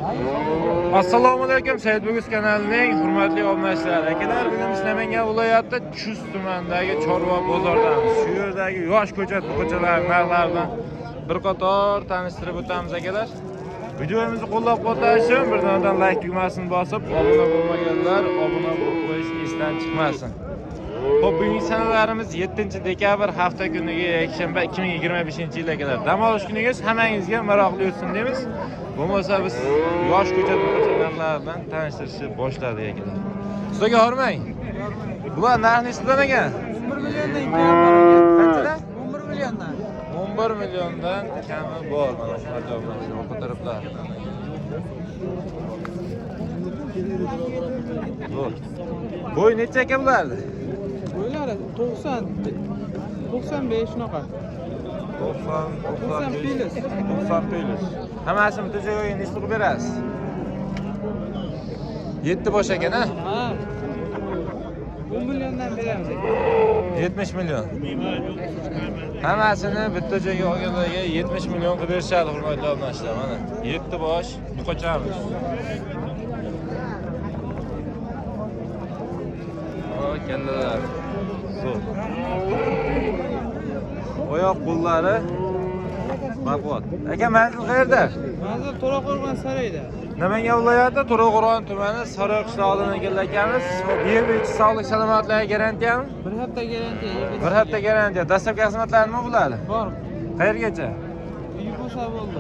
Assalomu alaykum Said Bugus kanalining hurmatli obunachilari. Akalar, bugun biz Namangan viloyati Chust tumanidagi Chorva bozoridamiz. Shu yerdagi yosh ko'chat buqachalar narxlari bilan bir qator tanishtirib o'tamiz akalar. Videomizni qo'llab-quvvatlash uchun bir donadan like tugmasini bosib, obuna bo'lmaganlar obuna bo'lib qo'yish esdan chiqmasin. Xo'p, bugungi sanalarimiz 7 dekabr hafta kuniga yakshanba 2025-yil akalar. Dam olish kuningiz hammangizga maroqli o'tsin deymiz. Bo'lmasa biz yosh ko'chat buqacha narxlari bilan tanishtirishni boshladik akalar. Ustaga hormang. Bular narx nechidan ekan? 11 milliondan kami bor aka. Qanchadan? 11 milliondan. 11 milliondan kami bor mana shu joylarda o'qitiriblar. Zo'r. Bo'y necha aka bularni? Bo'ylari 90 95 shunaqa. 90, 90 plus. 90 plus. Hammasini bitta joyga necha qilib berasiz? 7 bosh ekan, ha? Ha. 10 milliondan beramiz aka. 70 million. Hammasini bitta joyga olganlarga 70 million qilib berishadi, hurmatli obunachilar. Mana 7 bosh buqachamiz. O, kallalar. Zo'r. Oyoq qo'llari baquvvat. Aka, manzil qayerda? Manzil To'raqo'rg'on saroyida. Namangan viloyati To'raqo'rg'on tumani Saroy qishlog'idan kelgan akamiz. Xo'p, yeb ichish, sog'lik salomatligiga garantiyami? Bir hafta garantiya. Bir hafta garantiya. Dastlabki xizmatlar nima bo'ladi? Bor. Qayergacha? Uyi bo'lsa bo'ldi.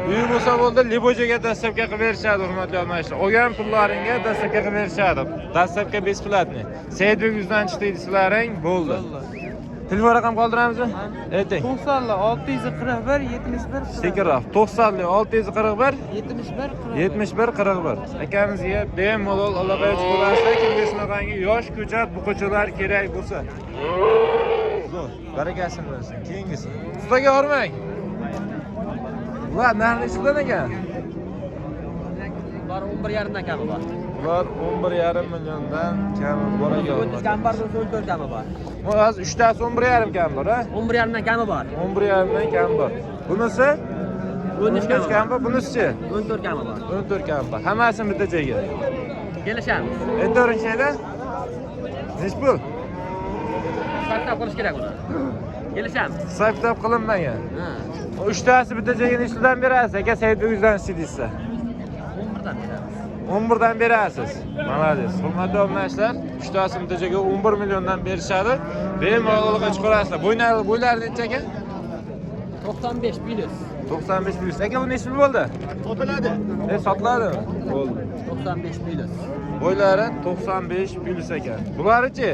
Uyi bo'lsa bo'ldi, Libojaga dastlabki qilib berishadi, hurmatli obunachilar. Olgan pullaringga dastlabki qilib berishadi. Dastlabki bесплатный. Saidbek yuzdan chiqdi deysizlaring, bo'ldi. Bo'ldi. Telefon raqam qoldiramizmi? Ayting. 90 641 71 Sekinroq. 90 641 71 41. 71 41. Akamizga bemalol aloqaga chiqaverasizlar. Kimga shunaqangi yosh ko'chat buqachalar kerak bo'lsa. Zo'r. Barakasini bersin. Keyingisi. Ustaga hormang. Bular narxi nechidan ekan? Bor 11,5 dan kami bor. Bular 11,5 milliondan kami bor ekan. 30 kami bor, 14 kami bor. Bu hozir uchtasi 11,5 kami bor, ha? 11,5 dan kami bor. 11,5 dan kami bor. Bunisi 13 13 kami kami bor, bunisi-chi? 14 kami bor. 14 kami bor. Hammasini bitta joyga. Kelishamiz. Aytavering ayda. Nech pul? Hisob kitob qilish kerak uni. Kelishamiz. Hisob kitob qilinmagan. Ha. Uchtasi bitta joyga nechidan berasiz? Aka Saidbek yuzdan deysiz. 11 dan beramiz. 11 dan berasiz. Молодец. Hurmatli obunachilar, uchtasini bitta joyga 11 milliondan berishadi. Bemalol aloqa chiqarasizlar. Bo'ylari necha aka? 95 plus. 95 plus. Aka bu necha pul bo'ldi? Sotiladi. Sotiladimi? Bo'ldi. 95 plus. Bo'ylari 95 plus ekan. Bularichi?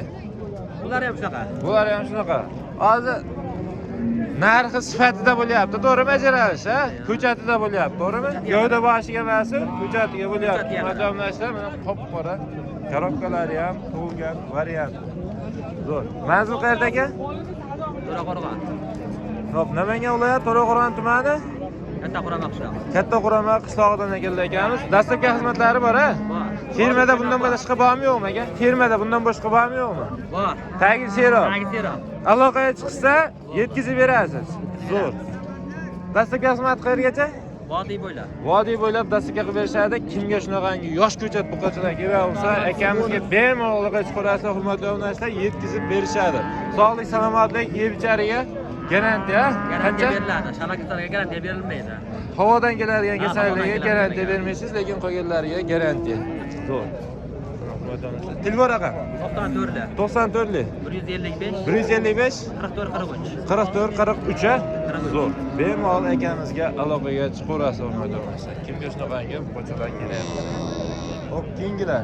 Bular ham shunaqa. Bular ham shunaqa. Hozir narxi sifatida bo'lyapti, to'g'rimi ajralish, ha? Ko'chatida bo'lyapti, to'g'rimi? Gavda boshiga emas, ko'chatiga bo'lyapti. Ko'chatiga. Hurmatli obunachilar, mana qop-qora korobkalari ham tug'ilgan variant. Zo'r. Manzil qayerda aka? To'raqo'rg'on. Xo'p, Namangan viloyati To'raqo'rg'on tumani Katta Qurama qishlog'i. Katta Qurama qishlog'idan kelgan ekanmiz. Dastlabki xizmatlari bor, ha? Bor. Firmada bundan boshqa bormi yo'qmi aka? Firmada bundan boshqa bormi yo'qmi? Bor. Tagi serob. Tagi serob. Aloqaga chiqsa yetkazib berasiz. Zo'r. Dastlabki xizmat qayergacha? Vodiy bo'ylab. Vodiy bo'ylab dastlabki qilib berishadi. Kimga shunaqangi yosh ko'chat buqachalar kerak bo'lsa, akamizga bemalol aloqaga chiqarasizlar, hurmatli obunachilar, yetkazib berishadi. Sog'lik, salomatlik, yeb ichariga garantiya. Garantiya Qancha? beriladi. Shabaka kasalligiga garantiya berilmaydi. Havodan keladigan Ha, kasalliklarga havodan garantiya keladigan. bermaysiz, lekin qolganlariga garantiya. Zo'r. Hurmatli obunachilar. Telefon raqam 94 94 lik 155 155 44 43. 44 43 a? 43. Zo'r. Bemalol akamizga aloqaga chiqaverasiz, hurmatli obunachilar. Kimga shunaqangi buqachalar kerak bo'lsa. Hop, keyingilar.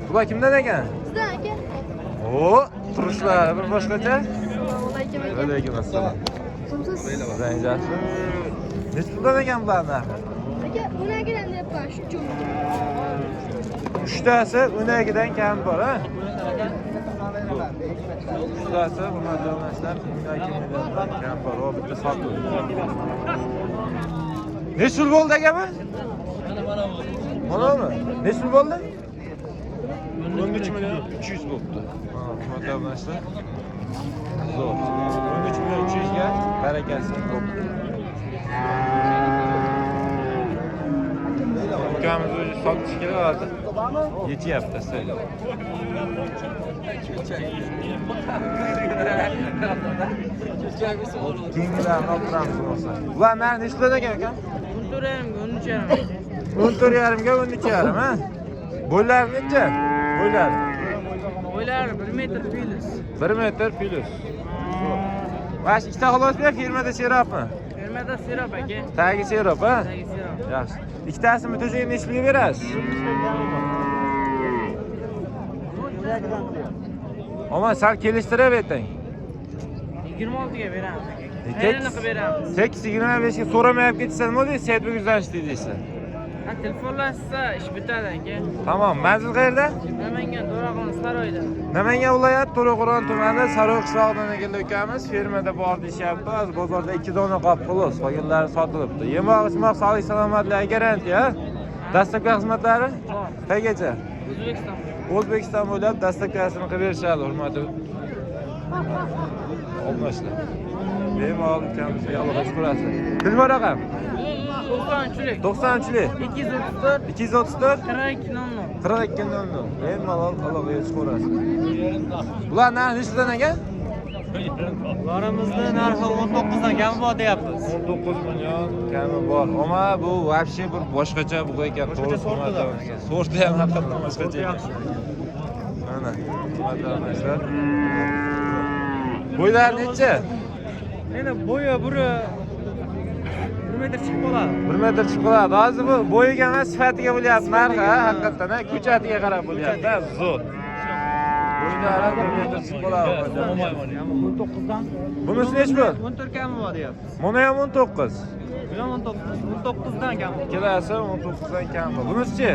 Bular kimdan ekan? Bizdan aka. O, turishlari bir boshqacha. Assalomu alaykum aka. Alaykum assalom. Kimsiz? Sizlar yaxshi? Necha puldan ekan bular narxi? Aka, 12 dan deyapman shu uchun. Uchtasi 12 dan kam bor, ha? Uchtasi hurmatli obunachilar 12 milliondan kam bor. O, bitta sotildi. Necha pul bo'ldi aka bu? Manami? Necha pul bo'ldi? 13 million 300 bo'libdi. Ha, hurmatli obunachilar. Zo'r. 13 million 300 ga barakasi bo'libdi. Ukamiz o'zi sotish kerak hozir. Yechyapti sizlar. Keyingilarini olib turamiz bo'lsa. Bular narxi nechidan ekan aka? 14,5 ga 13,5 aka. 14,5 ga 13,5 ha? Bo'ylari necha? Bo'ylari. Bo'ylari 1 metr plus. 1 metr plus. Mana shu ikkita xolosmi firmada serobmi? Firmada serob aka. Tagi serob, ha? Tagi serob. Yaxshi. Ikkitasini bittaga nechi pulga berasiz? Omon sal kelishtirib ayting. 26 ga beramiz aka. Qayerini qilib beramiz? 8.25 ga so'ramayap ketsa nima deysiz? Sayt bugun deysiz. Ha, telefonlashsa ish bitadi aka. Tamom, manzil qayerda? Namangan To'raqo'rg'on saroyda. Namangan viloyati To'raqo'rg'on tumani Saroy qishlog'idan kelgan ukamiz fermada bor deyishyapti. Hozir bozorda 2 dona qolib xolos, qolganlari sotilibdi. Yemoq, ichmoq, sog'lik, salomatlik garantiya. Dastlabki xizmatlari? Bor. Qayergacha? O'zbekiston. O'zbekiston bo'ylab dastlabkisini qilib berishadi, hurmatli obunachilar. Bemalol ukamizga aloqa chiqarasiz. Telefon raqam 93lik. 93lik 234 234 42 00. 42 00. Bemalol aloqaga chiqaverasiz. Bular narxi nechidan aka? Ularimizni narxi 19 dan kam bor deyapmiz. 19 million kami bor. Ammo bu вообще bir boshqacha bu ekan. To'g'ri, sorti ham haqiqatdan boshqacha ekan. Mana, hurmatli obunachilar. Bo'ylari necha? Endi bo'yi biri 1 metr chiqib qoladi. 1 metr chiqib qoladi. Hozir bu bo'yiga emas, sifatiga bo'lyapti narxi, ha, haqiqatdan, ha, ko'chatiga qarab bo'lyapti, ha, zo'r. Bo'ylari 1 metr chiqib qoladi. 19 dan. Bunisi nechi pul? 14 kami bor deyapmiz. Buni ham 19. Bu ham 19. 19 dan kam. Ikkalasi 19 dan kam bor. Bunisi-chi?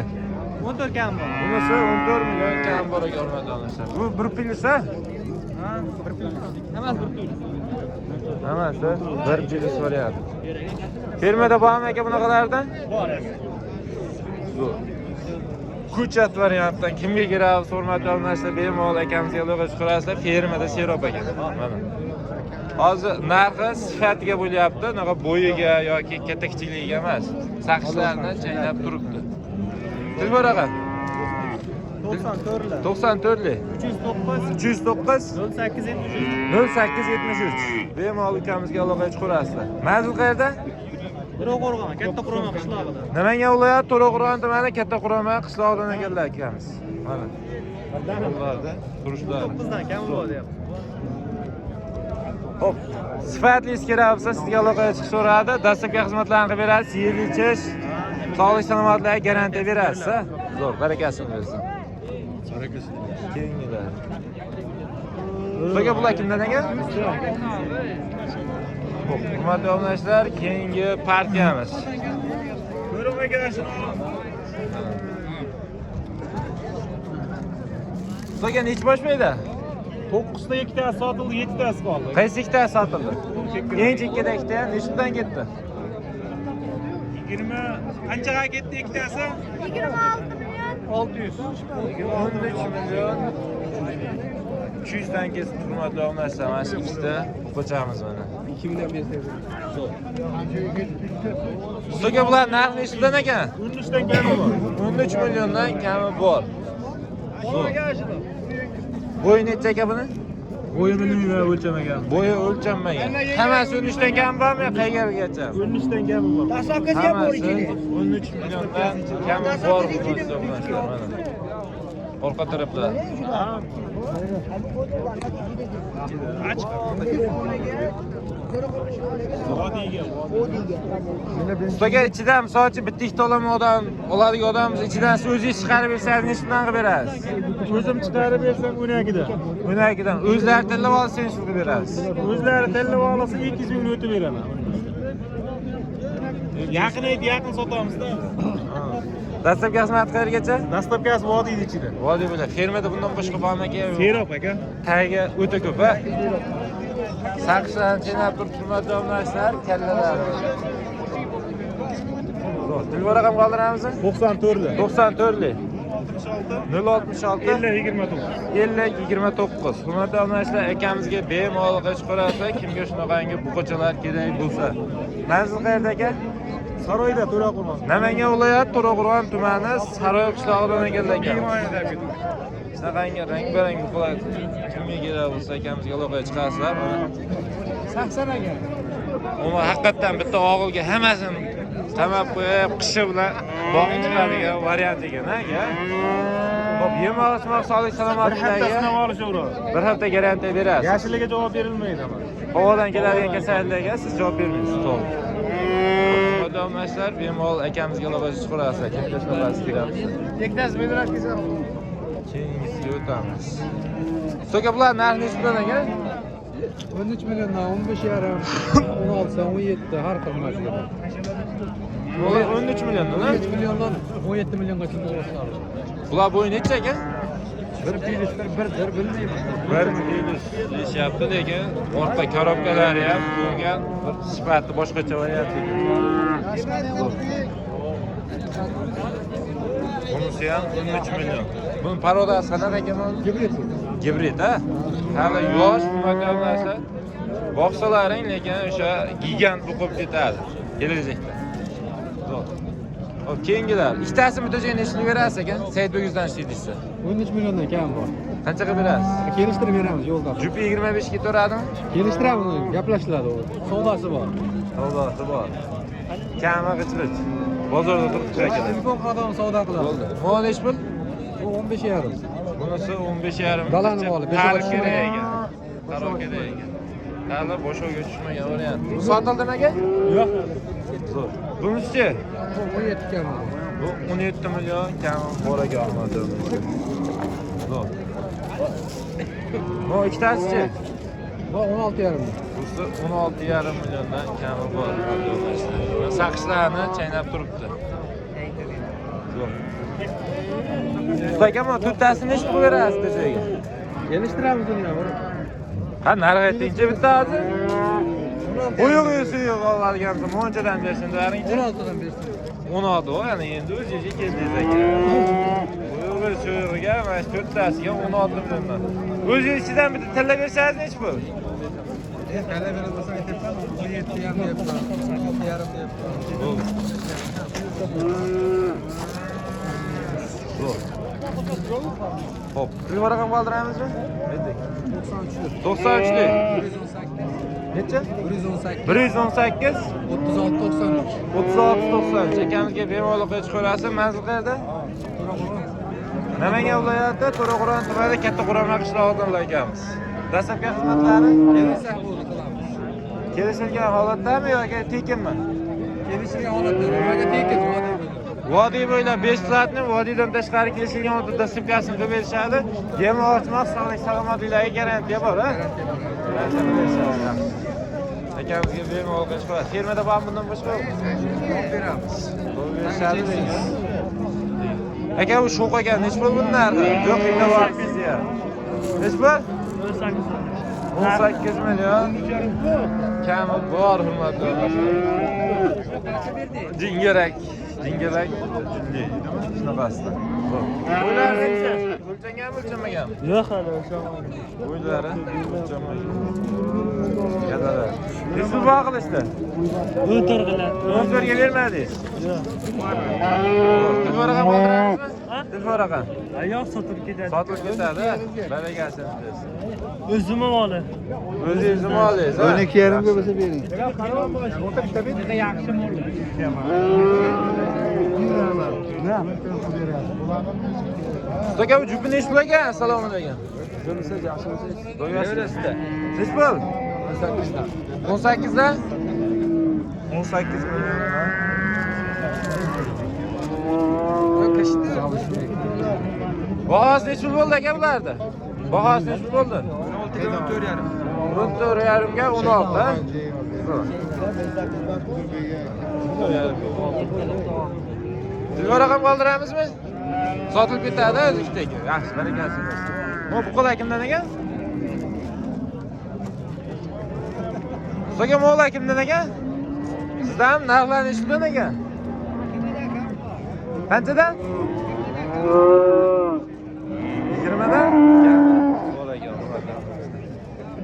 14 kam bor. Bunisi 14 million kam bor ekan, hurmatli obunachilar. Bu bir plyus, ha? Ha, bir plyus. Hammasi bir plyus. Hammasi bir plyus variant. Fermada bormi aka bunaqalardan? Bor. Zo'r. Ko'chat variantdan kimga kerak hurmatli obunachilar, bemalol akamizga aloqa chiqarasizlar. Fermada serob ekan. Mana. Hozir narxi sifatiga bo'lyapti, unaqa bo'yiga yoki katta kichikligiga emas. Saqishlarni chaynab turibdi. Telefon raqam 94 lar. 94 lik 309 309 08 73. 0873. Bemalol ukamizga aloqaga chiqarasizlar. Manzil qayerda? To'raqo'rg'on, Katta Qurama qishlog'ida. Namangan viloyati To'raqo'rg'on tumani Katta Qurama qishlog'idan ekanlar akamiz. Mana. Ularda turishlar. 9 dan kam bor deyapmiz. Xo'p, sifatlisi kerak bo'lsa sizga aloqaga chiqib so'radi, dastlabki xizmatlarni qilib berasiz, yeb ichish, sog'lik salomatlikka garantiya berasiz, ha? Zo'r, barakasini bersin. Keyingilar. Aka, bular kimdan ekan? Xo'p, hurmatli obunachilar, keyingi partiyamiz. Ko'ring aka shuni. Aka, nechi bosh mayda? 9 ta ikkitasi sotildi, 7 tasi qoldi. Qaysi ikkitasi sotildi? Eng chekkada ikkita nechi puldan ketdi? 20 qanchaga ketdi ikkitasi? 26 million 600. 13 million 300 dan ketdi, hurmatli obunachilar. Mana shu ikkita ko'chamiz mana. 2 million bersak. Aka, bular narxi nechi puldan ekan? 13 dan kami bor. 13 milliondan kami bor. Bo'yi necha aka buni? Bo'yi bilmayman, o'lchamagan. Bo'yi o'lchanmagan. Hammasi 13 dan kam bormi? Qayergacha? 13 dan kami bor. Hammasi 13 milliondan kami bor. Mana. Orqa taraflar. Ustaga ichidan misol uchun bitta ikkita olaman odam oladigan odamimiz ichidan siz o'zingiz chiqarib bersangiz nechi puldan qilib berasiz? O'zim chiqarib bersam 12 dan. 12 dan. O'zlari tanlab olsa nechi pul qilib berasiz? O'zlari tanlab olsa 200 ming o'tib beraman. Yaqin ayt, yaqin sotamizda. Dastlabki xizmat qayergacha? Dastlabkasi vodiyning ichida. Vodiy bo'ylab. Fermada bundan boshqa bormi aka? Serob aka. Tagiga o'ta ko'p, ha? Saqishlarni chaynab turib, hurmatli obunachilar, kallalar. Telefon raqam qoldiramizmi? 94 lik. 94 lik 66 066 50 29. 50 29. Hurmatli obunachilar, akamizga bemalol chiqarasiz, kimga shunaqangi buqachalar kerak bo'lsa. Manzil qayerda aka? Saroyda To'raqo'rg'on. Namangan viloyati To'raqo'rg'on tumani Saroy qishlog'idan ekanlar ekan. Shunaqangi rang-barang buqalar kimga kerak bo'lsa akamizga aloqaga chiqasizlar. Mana 80 aka. Umuman haqiqatdan bitta og'ilga hammasini qamab qo'yib, qishi bilan boqib chiqadigan variant ekan, ha aka? Xo'p, yem olishmoq sog'lik Bir salomatliklarga haftasini olishaveradi. bir hafta garantiya berasiz. Yashiliga javob berilmaydi ama. Havodan keladigan kasalliklarga siz javob bermaysiz, to'g'ri. Hurmatli obunachilar, bemalol akamizga aloqaga chiqarasizlar. Kimga shunaqasi kerak bo'lsa. Yektasi bedrash kelsa. Keyingisiga o'tamiz. So'ka bular narxi nechi puldan aka? 13 milliondan 15,5, 16, 17 har xil masala. Bular 13 milliondan, ha? 13 milliondan 17 milliongacha bo'ladi. Bular bo'yi necha aka? Bir plyuslar birdir, bilmayman. Bir plyus deyishyapti, lekin orqa korobkalari ham qo'ygan bir sifati boshqacha variant ekan. Bunisi ham 13 million. Buni parodasi qanaqa ekan? Gibrid. Gibrid, ha? Hali yosh bunaqa narsa. Boqsalaring, lekin o'sha gigant bo'lib ketadi kelajakda. Zo'r. Hop, keyingilar. Ikkitasi bitta joyga nechini berasiz ekan? Said Buguzdan ishlaydi. 13 milliondan kam bor. Qancha qilib berasiz? Kelishtirib beramiz yo'lda. Jupi 25 ketaveradimi? Kelishtiramiz, gaplashiladi u. Savdosi bor. Savdosi bor. Kami g'ich-g'ich. Bozorda turibdi akalar. Telefon qadam savdo qiladi. Bo'ldi. Bu nechi pul? Bu 15,5. Bunisi 15,5. Dalani moli, Qari beshoq kerak ekan. Qaro kerak ekan. Hali boshovga tushmagan variant. Bu sotildimi aka? Yo'q. Zo'r. Bunisi-chi? Bu 17 kam. Bu 17 million kami bor ekan olmadi. Zo'r. Bu ikkitasi-chi? Bu 16,5. Busi 16,5 milliondan kami bor. Mana saqishlarni chaynab turibdi. Zo'r. Usta aka, bu to'rttasini nechi pul berasiz joyga? Kelishtiramiz uni ham. Ha, narx aytingchi bitta hozir. Quyug'i suyuq oladigan munchadan bersin deringchi. 16dan bersin. 16 o, ya'ni endi o'zingizga keldingiz aka. Quyug'i suyug'iga mana shu to'rttasiga 16 milliondan. O'zingiz ichidan bitta tilla bersangiz nechi pul? Kalla beradi bo'lsa aytyapman, 17 ham deyapman, 16,5 deyapman. Bo'ldi. Zo'r. Xo'p, telefon raqam qoldiramizmi? Ayting. 93. 93lik. 118. Necha? 118. 118 36 93. 36 93. Akamizga bemalol aloqaga chiqaverasiz. Manzil qayerda? Namangan viloyati To'raqo'rg'on tumanida Katta Qurama qishlog'idan akamiz. Dastlabki xizmatlari Kelishsak bo'ldi qilamiz. kelishilgan holatdami yoki tekinmi? Kelishilgan holatda nimaga tekin vodiy bo'ylab. Vodiy bo'ylab 5 soatni vodiydan tashqari kelishilgan holatda dastlabkasini qilib berishadi. Yem ochmoq, sog'lik salomatliklariga garantiya bor, ha? Garantiya berishadi. Akamizga bemalol chiqadi. Fermada bormi bundan boshqa? Beramiz. Berishadi. Aka, bu sho'x ekan, nechi pul buni narxi? Yo'q, endi bor sizga. Nechi pul? 18 million. Kami bor, hurmatli obunachilar. Jingirak, jingirak junli deydimi? Shunaqasida. Bo'ylari necha? O'lchanganmi, o'lchanmaganmi? Yo'q hali o'lchanmagan. Bo'ylari o'lchanmagan. Gadalar. Nechi pul bor qilishdi? 14 qiladi. 14 ga bermadingiz? Yo'q. Telefon raqam qoldiramizmi? Telefon raqam. Yo'q, sotilib ketadi. Sotilib ketadi. Barakasini bersin. O'zimni moli. O'zingizni molingiz, ha? 12,5 ga bo'lsa bering. Yaxshi mol. Usta aka, bu jupi nechi pul ekan? Assalomu alaykum. Yaxshimisiz? Nechi pul? 18dan. 18 dan? 18 million. Bahosi nechi pul bo'ldi aka bularda? Bahosi nechi pul bo'ldi? 14,5. 14,5 ga 16, ha? Telefon raqam qoldiramizmi? Sotilib ketadi o'zi ikkita ekan. Yaxshi, barakasi bo'lsin. Bu buqalar kimdan ekan? Usta aka, mollar kimdan ekan? Sizdan narxlar nechi puldan ekan? Qanchadan? 20dan? Bor ekan,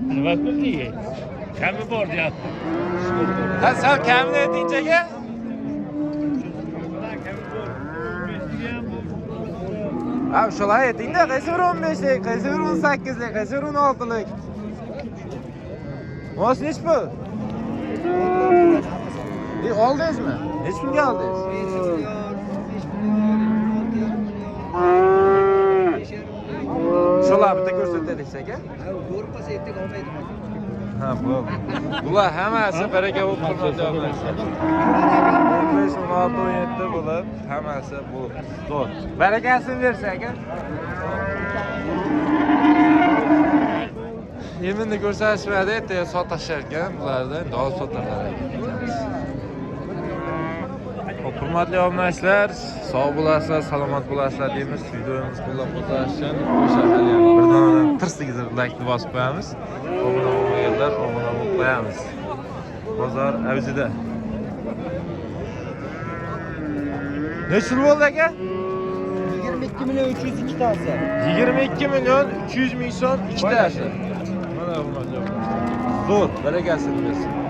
Nima pul? Kami bor deyapti. Ha, sal kamini aytingchi aka. Ha, o'shalar aytingda, qaysi biri 15lik, qaysi biri 18lik, qaysi biri 16lik? Mos nechi pul? Oldingizmi? Nechi pulga oldingiz? Shular bitta ko'rsataylik aka. Ha, bo'ldi. Bular hammasi baraka bo'lib hurmatli obunachilar. 15, 16, 17 bo'lib, hammasi bu zo'r. Barakasini bersa aka. Yeminni ko'rsatishmadi, ertaga sotishar ekan bularni, endi olib sotarlar ekan. Xo'p, hurmatli obunachilar, sog' bo'lasizlar, salomat bo'lasizlar deymiz. Videomizni qo'llab-quvvatlash uchun o'sha hali ham bir donadan tirs degizib laykni bosib qo'yamiz. Obuna bo'lmaganlar obuna bo'lib qo'yamiz. Bozor avjida. Necha pul bo'ldi aka? 22 million 300 ikkitasi. 22 million 300 ming so'm ikkitasi. Mana hurmatli obunachilar. Zo'r, barakasini bersin.